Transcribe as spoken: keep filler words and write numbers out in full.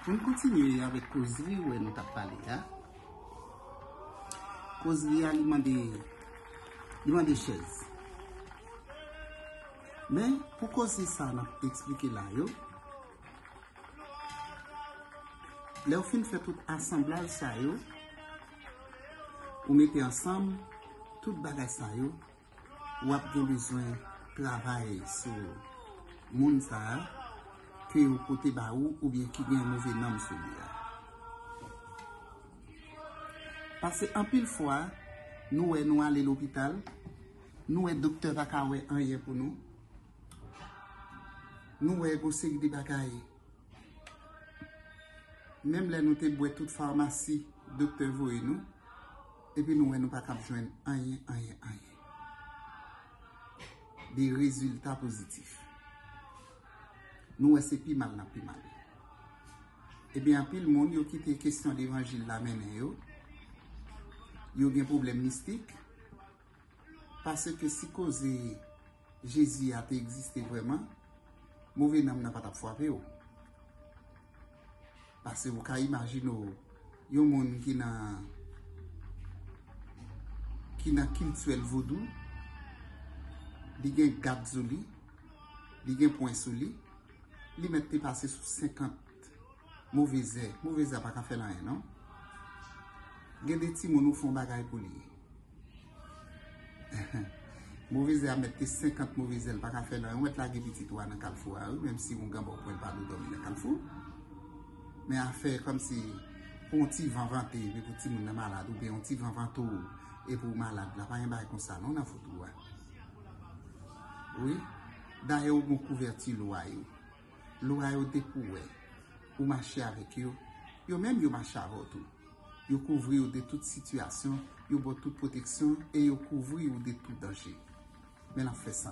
Pou n kontinye avèk kozri wè nou t ap pale a. Kozri a li mande li mande chèz. Men pou koze sa n ap eksplike la yo, lè w fin fè tout asanblaj sa yo, ou mete ansanm tout bagay sa yo, w ap gen bezwen travay sou moun sa a ke yo pote ba ou oubyen ki gen move nanm sou li a. Paske anpil fwa, nou wè nou ale lopital, nou wè doktè pa ka wè anyen pou nou. Nou wè gon seri de bagay. Menm lè nou te bwè tout famasi doktè voye nou, epi nou wè nou pa kab jwenn anyen, anyen, anyen. De rezilta pozitif. Nou wè se pi mal n ap pi mal. Ebyen, anpil moun, yo kite kesyon levanjil la mennen yo. Yo gen pwoblèm mistik. Paske si koze Jezi a te egziste vrèman, move nanm nan pa t ap frape w. Paske ou ka imajine w, yon moun ki nan ki nan kiltirèl vodou, li gen gad sou li, li gen pwen sou li, li mèt te pase sou senkant move zè. Move zè a pa ka fè l anyen, non. Gen de timoun ou fè yon bagay pou li. Move zè a mèt te senkant move zè, l pa ka fè l anyen. Ou mèt lage pitit ou a nan kalfou a, wi, menm si oungan ba w pwen, l pa dwe dòmi nan kalfou. Men afè kòmsi pou yon ti van vante, epi pou timoun nan malad, oubyen yon ti van vante w, epi w malad, la pa gen bagay konsa non nan foto a. Wi. Dayè ou gon kouvèti lwa yo. Lwa yo depi w wè ou mache avèk yo, yo menm yo mache avè w tou. Yo kouvri w de tout sitiyasyon, yo ba w tout pwoteksyon e yo kouvri w de tout danje. Men n ap fè sa.